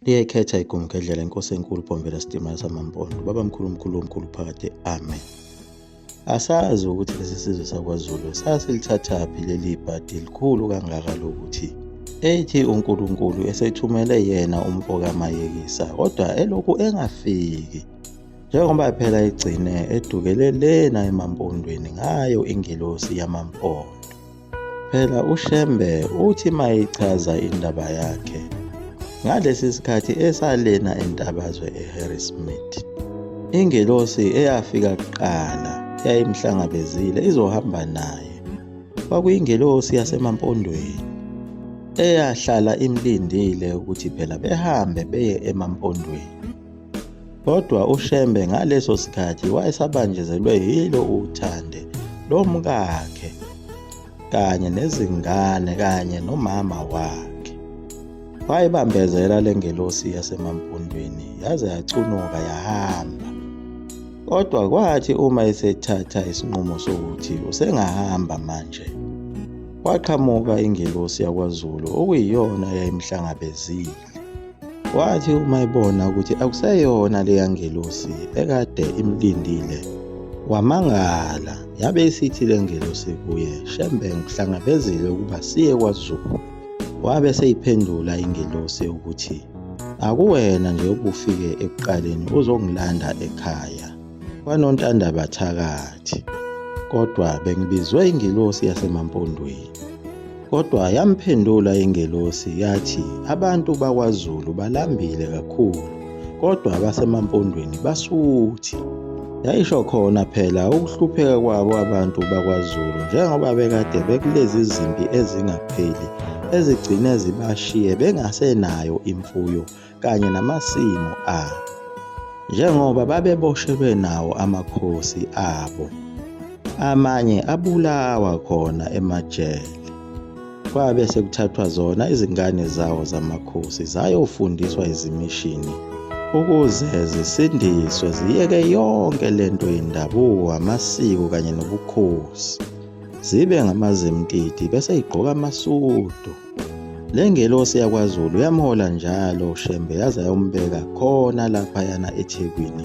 Liyayikhetha igumgedlela inkosi enkulu Bhombela Sitimela samaMpondo. Baba mkhulu mkhulu omkhulu phakade. Amen. Asazi ukuthi lesi sizwe sakwaZulu sasilithathaphi leli bhadi likhulu kangaka lokuthi ethi uNkulunkulu esethumele yena umfo kaMayekisa kodwa elokhu engafiki njengoba phela egcine edukele lena emampondweni ngayo ingelosi yamampondo. Phela uShembe uthi mayichaza indaba yakhe ngalesi sikhathi esalena entabazwe eHarrismith. Ingelosi eyafika kuqala yayimhlangabezile izohamba naye. Kwakuyingelosi yasemampondweni eyahlala imlindile ukuthi phela behambe beye emampondweni. Kodwa uShembe ngaleso sikhathi wayesabanjezelwe yilo uthande lomkakhe kanye nezingane kanye nomama wakhe. Wayibambezela le ngelosi yasemampondweni yaze yacunuka yahamba. Kodwa kwathi uma esethatha isinqumo sokuthi usengahamba manje, kwaqhamuka ingelosi yakwaZulu okuyiyona eyayimhlangabezile. Wathi uma ebona ukuthi akuseyona leya ngelosi ekade imlindile, wamangala. Yabe isithi le ngelosi kuye, Shembe ngikuhlangabezile ukuba siye kwaZulu. Wabe seyiphendula ingelosi ukuthi, Akuwena nje ubufike ekuqaleni uzongilanda ekhaya kwaNontandabathakathi, kodwa bengibizwe ingelosi yasemaMpondweni. Kodwa yamphendula ingelosi yathi abantu bakwaZulu balambile kakhulu kodwa abasemaMpondweni basuthi. Yayisho khona phela ukuhlupheka kwabo abantu bakwaZulu njengoba bekade bekulezi zimpi ezingapheli ezigcine zibashiye bengasenayo imfuyo kanye namasimu abo. Njengoba babeboshelwe nawo amakhosi abo, amanye abulawa khona emajele. Kwabe sekuthathwa zona izingane zawo zamakhosi zayofundiswa izimishini ukuze zisindiswe ziyeke yonke lento yendabuko, amasiko kanye nobukhosi. Zibe ngamazimtiti bese igqoka amasudu. Le ngelosi yakwaZulu yamhola njalo uShembe yaze yayombeka khona laphayana eThekwini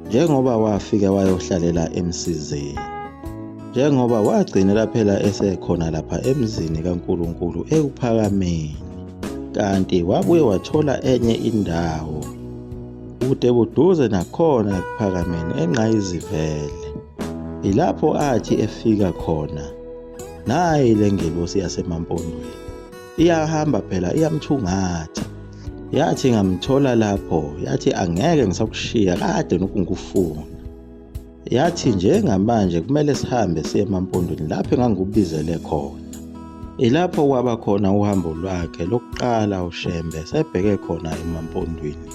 njengoba wafika wayohlalela eMsizeni. Njengoba wagcinela phela esekhona lapha emzini kaNkulunkulu ekuphakameni. Kanti wabuye wathola enye indawo bude buduze nakhona ekuphakameni eNgqayizivele. Yilapho athi efika khona Nayi le ngelosi yasemaMpondweni iyahamba phela iyamthungatha. Yathi ngamthola lapho, yathi angeke ngisakushiya kade nokhu ngikufuna. Yathi njengamanje kumele sihambe siye emaMpondweni lapho engangikubizele khona. Ilapho kwaba khona uhambo lwakhe lokuqala uShembe sebheke khona emaMpondweni.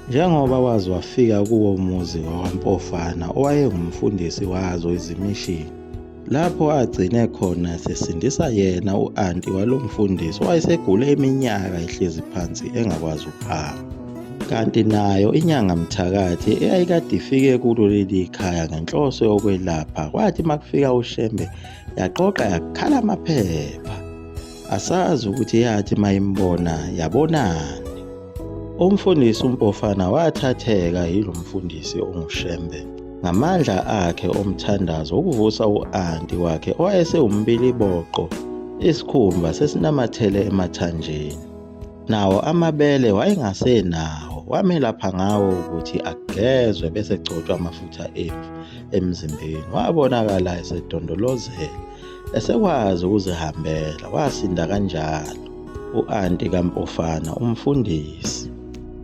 Njengoba waze wafika kuwo umuzi wakwaMpofana owayengumfundisi wazo izimishini. Lapho agcine khona esesindisa yena u-anti walo mfundisi owayesegule iminyaka ehlezi phansi engakwazi ukuhamba. Kanti nayo inyanga mthakathi eyayikade ifike kulo leli khaya ngenhloso yokwelapha kwathi makufika uShembe yaqoqa yakhala amaphepha. Asazi ukuthi yathi mayimbona yabonani. Umfundisi uMpofana wathatheka yilo mfundisi onguShembe ngamandla akhe omthandazo ukuvusa u-anti wakhe owayesewumbiliboqo isikhumba sesinamathele emathanjeni. Nawo amabele wayengasenawo wamelapha ngawo ukuthi agezwe bese egcotshwa amafutha emvu emzimbeni. Wabonakala esedondolozela esekwazi ukuzihambela wasinda kanjalo. U-anti kaMpofana umfundisi.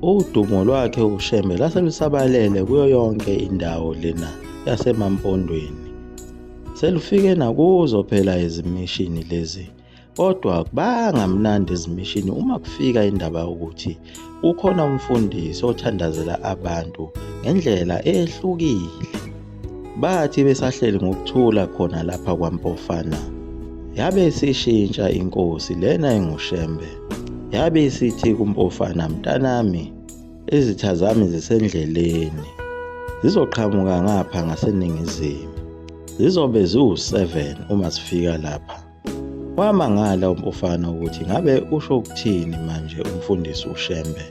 Udumo lwakhe uShembe lase lusabalele kuyo yonke indawo lena yaseMampondweni. Selufike nakuzo phela izimishini lezi kodwa bangamnandi izimishini uma kufika indaba yokuthi kukhona umfundisi othandazela abantu ngendlela ehlukile. Bathi besahleli ngokuthula khona lapha kwaMpofana, yabe isishintsha inkosi lena enguShembe. Yabe isithi kuMpofana, mntanami, izitha zami zisendleleni. Zizoqhamuka ngapha ngaseningizimu. Zizobe ziwu-7 uma zifika lapha. Wamangala uMpofana ukuthi ngabe usho ukuthini manje umfundisi uShembe.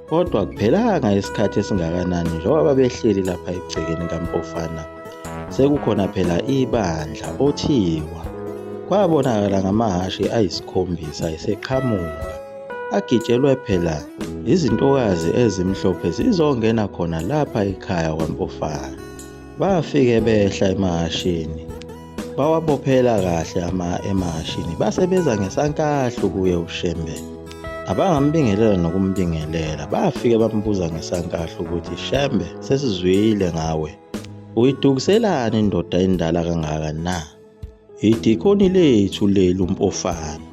Kodwa akuphelanga isikhathi esingakanani njengoba babehleli lapha egcekeni kaMpofana. Sekukhona phela ibandla othiwa. Kwabonakala ngamahhashi ayisikhombisa eseqhamuka. Agitshelwe phela izintokazi ezimhlophe zizongena khona lapha ekhaya kwaMpofana. Bafike behla emahhashini. Bawabophela kahle ama emahhashini base beza ngesankahlu kuye uShembe. Abangambingelela nokumbingelela bafike bambuza ngesankahlu ukuthi Shembe sesizwile ngawe. Uyidukiselani indoda endala kangaka na? Idikoni lethu leli uMpofana.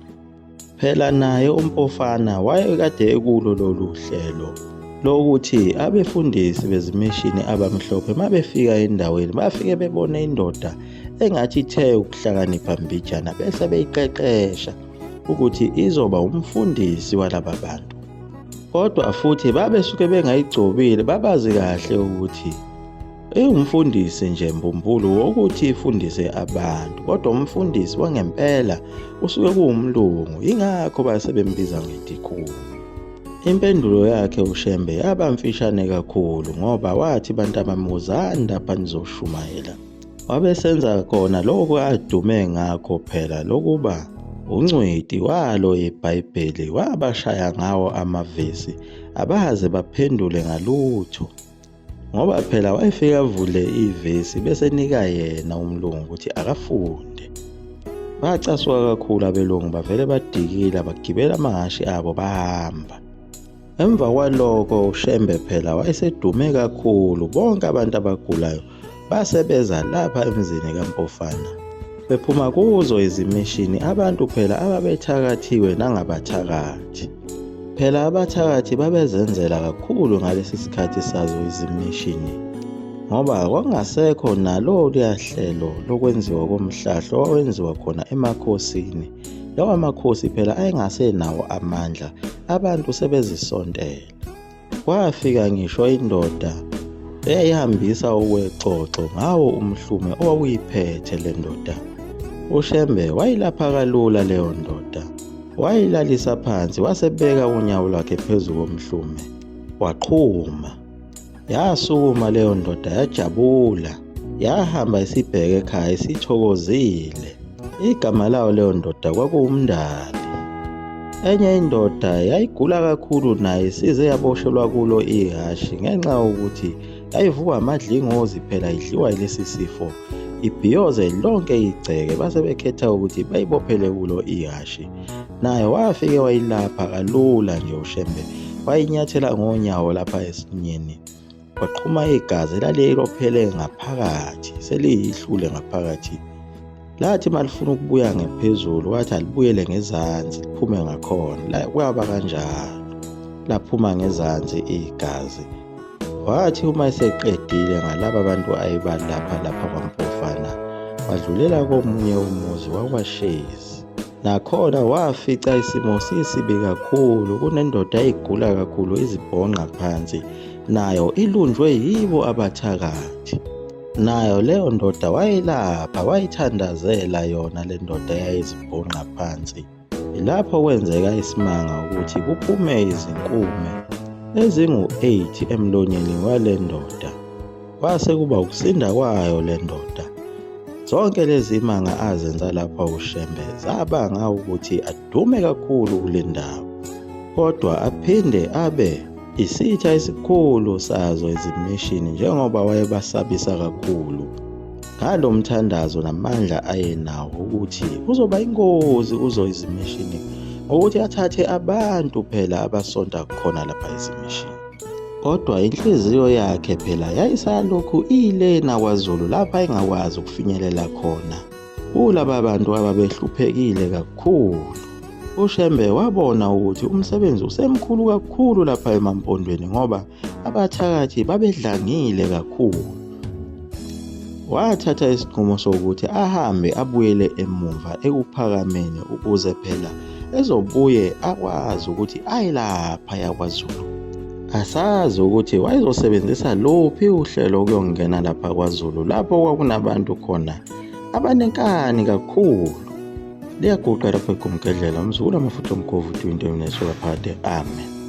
Phela naye uMpofana wayekade ekulo lolu hlelo lokuthi abefundisi bezimishini abamhlophe mabefika endaweni bafike bebone indoda engathi ithe ukuhlakanipha mbijana bese beyiqeqesha ukuthi izoba umfundisi walaba bantu. Kodwa futhi babesuke bengayigcobile babazi kahle ukuthi Iwumfundisi nje mbumbulu wokuthi ifundise abantu, kodwa umfundisi wangempela usuke kuwumlungu, yingakho base bembiza ngedikhulu. Impendulo yakhe uShembe yaba mfishane kakhulu ngoba wathi bantabami wozani lapha nizoshumayela. Wabe senza kona lokhu adume ngakho phela lokuba ungcweti walo iBhayibheli wabashaya ngawo amavesi abaze baphendule ngalutho. Ngoba phela wayefike avule ivesi bese enika yena umlungu ukuthi akafunde. Bacasuka kakhulu abelungu bavele badikila bagibela amahhashi abo bahamba. Emva kwaloko uShembe phela wayesedume kakhulu bonke abantu abagulayo base beza lapha emzini kaMpofana. Bephuma kuzo izimishini abantu phela ababethakathiwe nangabathakathi. Phela abathakathi babezenzela kakhulu ngalesi sikhathi sazo izimishini ngoba kwakungasekho naloluya hlelo lokwenziwa komhlahlo owawenziwa khona emakhosini. Lawa makhosi phela ayengasenawo amandla, abantu sebezisontela. Kwafika ngisho indoda eyayihambisa okwexoxo ngawo umhlume owawuyiphethe le ndoda. UShembe wayilapha kalula leyo ndoda. Wayilalisa phansi wasebeka unyawo lwakhe phezu komhlume. Waqhuma. Yasukuma leyo ndoda yajabula. Yahamba isibheke ekhaya isithokozile. Igama layo leyo ndoda kwakuwuMndali. Enye indoda yayigula kakhulu naye isize yaboshelwa kulo ihhashi ngenxa yokuthi yayivukwa amadlingozi phela idliwa yilesi sifo. Ibhiyoze lonke igceke base bekhetha ukuthi bayibophele kulo ihhashi. Naye wafike wayilapha kalula nje uShembe wayinyathela ngonyawo lapha esinyeni. Kwaqhuma igazi elalilophele ngaphakathi seliyihlule ngaphakathi. Lathi malifuna ukubuya ngephezulu wathi alibuyele ngezansi liphume ngakhona. La kwaba kanjalo. Laphuma ngezansi igazi. Wathi uma eseqedile ngalaba bantu ayebalapha lapha kwaMpofana wadlulela komunye umuzi wakwaShezi. Nakhona wafica isimo sisibi kakhulu kunendoda eyayigula kakhulu izibhonqa phansi nayo ilunjwe yibo abathakathi. Nayo leyo ndoda wayelapha wayithandazela yona le ndoda eyayizibhonqa phansi. Yilapho kwenzeka isimanga ukuthi kuphume izinkume ezingu-8 emlonyeni wale ndoda. Kwase kuba ukusinda kwayo le ndoda. Zonke lezi manga azenza lapha uShembe zabanga ukuthi adume kakhulu kule ndawo. Kodwa aphinde abe isitha esikhulu sazo izimishini njengoba wayebasabisa kakhulu ngalo mthandazo namandla ayenawo ukuthi kuzoba ingozi kuzo izimishini ngokuthi athathe abantu phela abasonta khona lapha izimishini. Kodwa inhliziyo yakhe phela yayisalokhu iyilena kwaZulu lapha engakwazi ukufinyelela khona kulaba bantu ababehluphekile kakhulu. UShembe wabona ukuthi umsebenzi usemkhulu kakhulu lapha emaMpondweni ngoba abathakathi babedlangile kakhulu. Wathatha isinqumo sokuthi ahambe abuyele emuva ekuphakameni ukuze phela ezobuye akwazi ukuthi aye laphaya kwaZulu. Asazi ukuthi wayezosebenzisa luphi uhlelo ukuyongena lapha kwaZulu lapho kwakunabantu khona abanenkani kakhulu. Liyaguqa lapho igumgedlela umzukulu amafutha omkhovu 20 unesuka phakade. Amen.